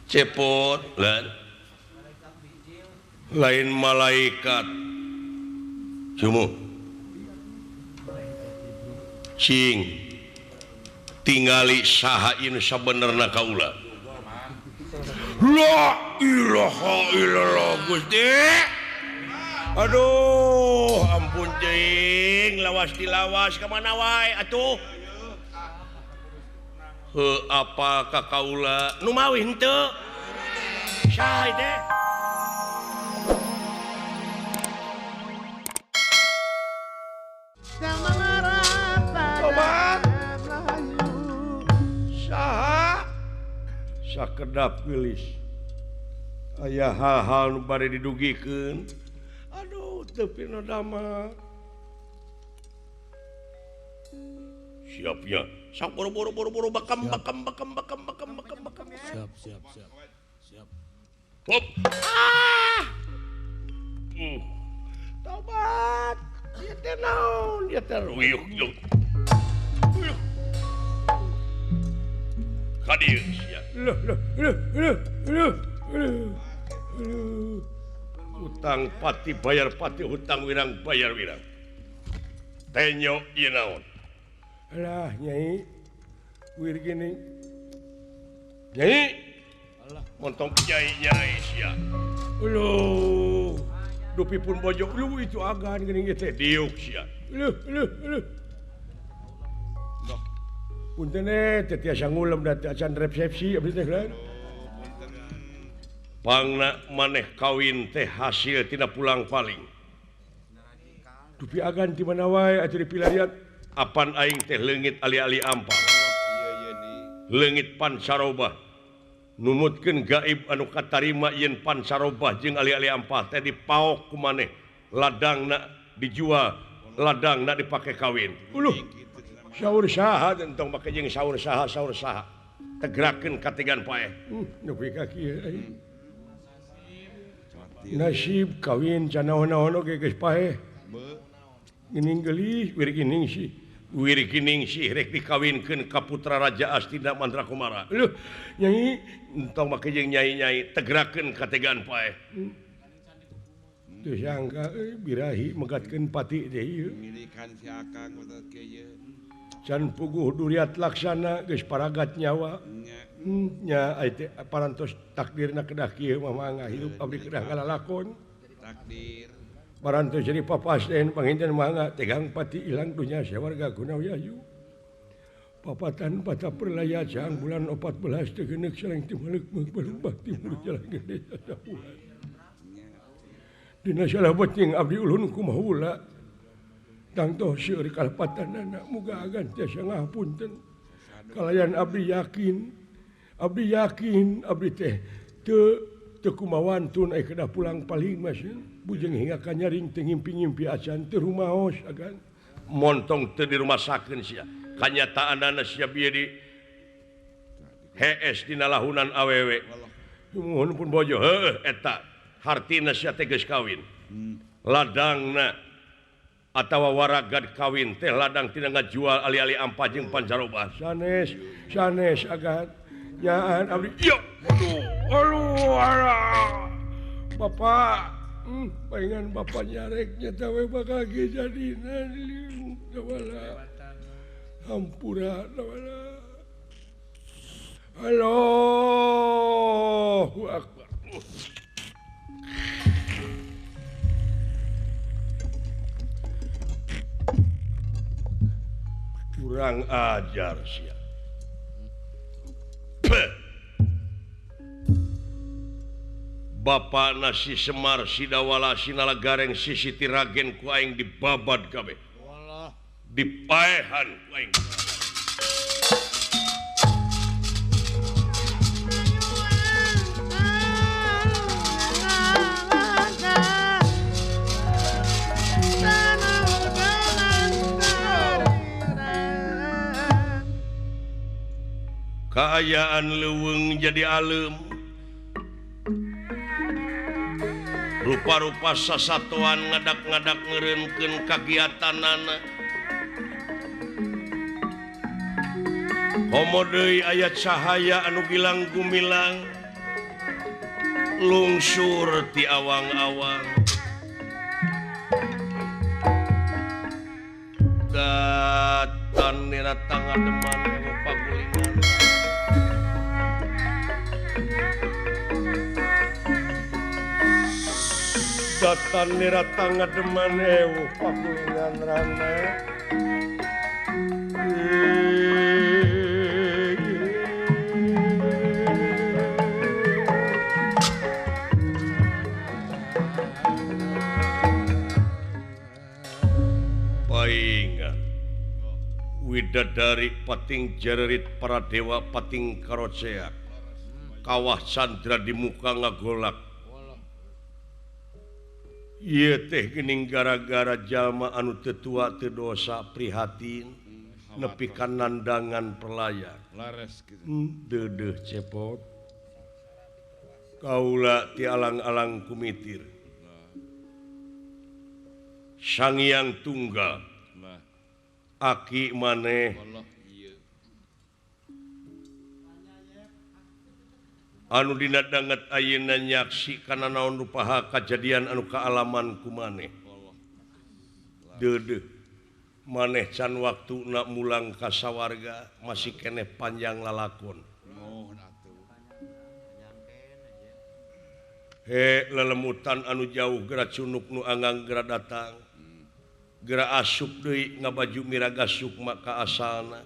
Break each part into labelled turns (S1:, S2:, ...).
S1: Cepot lain malaikat cuma cing tingali saha ieu sabenerna kaula. La ilaha illallah Gusti. Aduh ampun cing lawas dilawas ka mana wae atuh. Heuh apa ka kaula nu mawi henteu saha teh. Tobat saha sakedap geulis aya hal-hal nu bade didugikeun. Aduh teu pinodama siapnya sok buru-buru buru-buru bekam bekam bekam bekam bekam bekam bekam.
S2: Siap siap siap siap.
S1: Hop. Ah. Tobat. Ieu teh naon? Ieu teh ruyuk yuk. Ka dieu sia. Loh loh loh loh loh. Hutang pati bayar pati, hutang wirang bayar wirang. Tenyo ieu naon? Alah nyai wir gini nyai alah montong nyai nyai sia. Uluh dupi pun bojok lu itu agan geuning teh diuk sia. Uluh uluh uluh. Punten teh tiasa ngulem da teh acan resepsi abdi teh lain. Pangna maneh kawin teh hasil tina pulang paling. Dupi agan di mana wae atuh dipilarian. Apan aing teh leungit ali-ali ampal. Leungit pansarobah. Numutkeun gaib anu katarima yen pansarobah jeung ali-ali ampal teh dipaok ku maneh. Ladangna dijual, ladangna dipake kawin. Uluh. Saur saha entong make jeung saur saha saur saha. Tegerakeun kategan paeh. Nepi ka kieu aing. Nasib kawin canaon-naon oge geus paeh. Geuning geulis wir gining sih. Wir gining sih rek dikawinkeun ka putra Raja Astina Mandrakumara. Leuh, nyai entong make jeung nyai-nyai tegerakeun kategan paeh. Teu sangka euy birahi megatkeun pati teh ieu.
S3: Milikan si Akang teh ieu.
S1: Can puguh duriat laksana geus paragat nyawa. Nya ai teh parantos takdirna kedah kieu mah mangga hirup abdi kedah ngalalakon.
S3: Takdir.
S1: Parantos jadi papasten panginten mangga tegang pati ilang dunya sawarga gunawiayu. Papatan pata perlaya jang bulan 14 teh geuneuk sareng timalek meung bakti mulut jalan gede sasapuhan. Dina salah beting abdi ulun kumaha ula. Tangtoh seueur kalepatanana muga agan tiasa ngahapunten. Kalayan abdi yakin abdi teh teu teu kumawantun aya kedah pulang paling mas. Bujeng hingga kanyaring teu ngimpi-ngimpi acan teu rumaos agan. Montong teu dirumasakeun sia. Kanyataanana sia bieu di hees dina lahunan awewe. Nuhun pun bojo heueuh eta hartina sia teh geus kawin. Ladangna atawa waragad kawin teh ladang tina ngajual ali-ali ampa jeung pancarobah. Sanes sanes agan nyaan abdi. Yo aduh aduh alah. Bapak palingan bapak nyareknya tawe bakal ge jadina wala hampura wala. Allahu akbar. Kurang ajar sia. Bapak nasi Semar Sidawala Sinala Gareng Sisiti Ragen ku aing dibabad kabeh. Dipaehan ku aing. Kaayaan leuweung jadi alem. Rupa-rupa sasatoan ngadak-ngadak ngeureunkeun kagiatanana. Komo deui aya cahaya anu gilang gumilang. Lungsur ti awang-awang. Datan nira tangademan ewu pagulingan. Datan nira tangademan ewu pagulingan rana. Paingan widadari pating jererit para dewa pating karoceak kawah sandra di muka ngagolak. Ieu teh geuning gara-gara jalma anu teu tua teu dosa prihatin nepi ka nandangan perlaya. Deudeuh cepot kaula ti alang-alang kumitir. Sangiang tunggal aki maneh anu dina danget ayeuna nyaksi kana naon rupaha kajadian anu kaalaman ku maneh. Deudeuh maneh can waktuna mulang ka sawarga masih keneh panjang lalakon. He lelemutan anu jauh geura cunuk nu anggang geura datang. Geura asup deui ngabaju miraga sukma ka asalna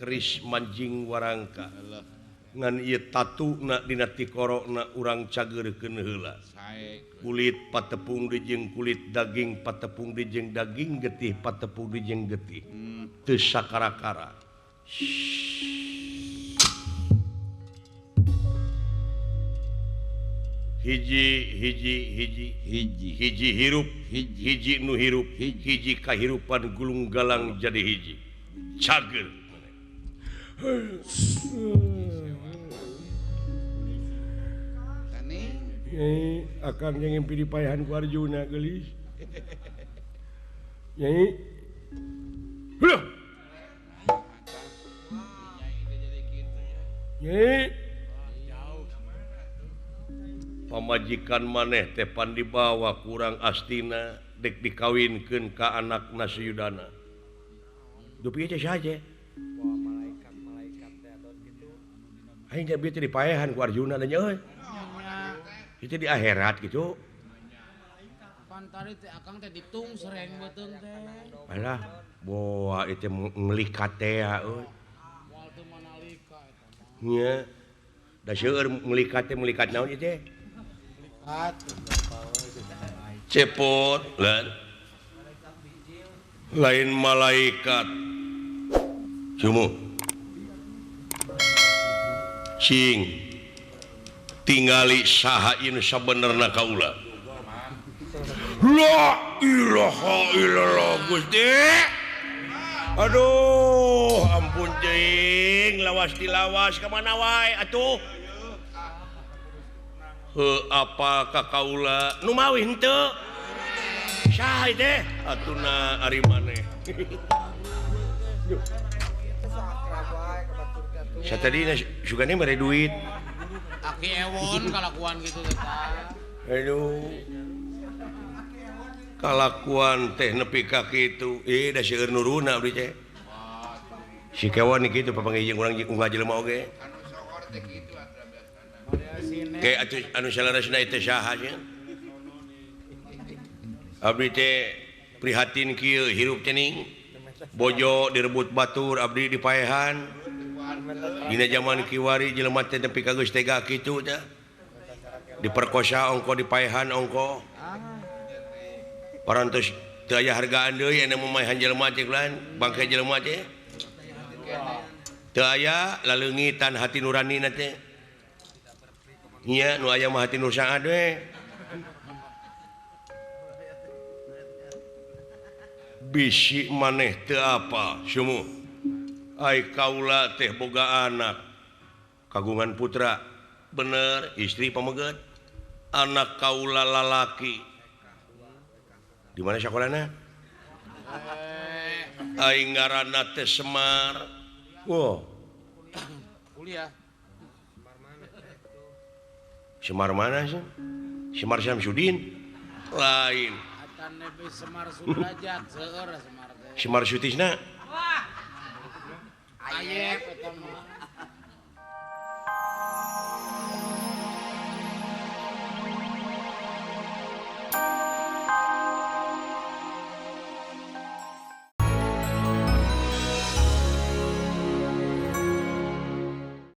S1: keris manjing warangka. Ngan ieu tatuna dina tikorona urang cageurkeun heula. Kulit patepung deui jeung kulit daging patepung deui jeung daging getih patepung deui jeung getih. Teu sakara-kara. Hiji hiji hiji hiji hiji hirup hiji nu hirup hiji kahirupan gulung galang jadi hiji cager. Nyai akang yang ngimpi dipayahan ku Arjuna geulis. Nyai. Heuh. Nyai. Pamajikan maneh teh pan dibawa kurang astina dek dikawinkeun ka anakna Suyudana. Duh pieu teh saja. Aing teh bieu teh dipaehan ku Arjuna nya euy. Itu di akhirat gitu.
S2: Pan tadi teh akang teh ditung sereng beuteung teh.
S1: Alah, boa itu ngelikat teh euy.
S2: Moal teu manalika eta mah.
S1: Nya. Da seueur ngelikat teh ngelikat naon ieu teh? Cepot lain malaikat sumu cing tingali saha ieu nu sabenerna kaula. La ilaha illallah Gusti. Aduh ampun cing lawas dilawas ka mana wae atuh. Heuh apa ka kaula nu mawi henteu saha teh atuna ari maneh. Satadina sugane mere duit
S2: aki ewon kalakuan gitu teh.
S1: Aduh kalakuan teh nepi ka kitu da seueur nuruna abdi teh. Si kewon kitu papanggih jeung urang unggal jelema oge. Kayak anu saleresna teh saha nya. Abdi teh prihatin kieu hirup teh ning. Bojo direbut batur abdi dipaehan. Dina zaman kiwari jelema teh nepi ka geus tega kitu teh. Diperkosa ongko dipaehan ongko. Parantos teu aya hargaan deui anu mamaehan jelema teh lan bangke jelema teh. Teu aya laleungitan hati nurani na teh. Nya nu aya mah hati nu saat we. Bisi maneh teu apa sumu. Ai kaula teh boga anak kagungan putra bener istri pameget anak kaula lalaki. Di mana sakolana? Ai ngaranna teh Semar. Wah.
S2: Kuliah.
S1: Semar mana sih? Semar Syamsuddin lain.
S2: Semar Sudrajat seueur Semar teh.
S1: Semar Sutisna.
S2: Wah. Ayep eta mah.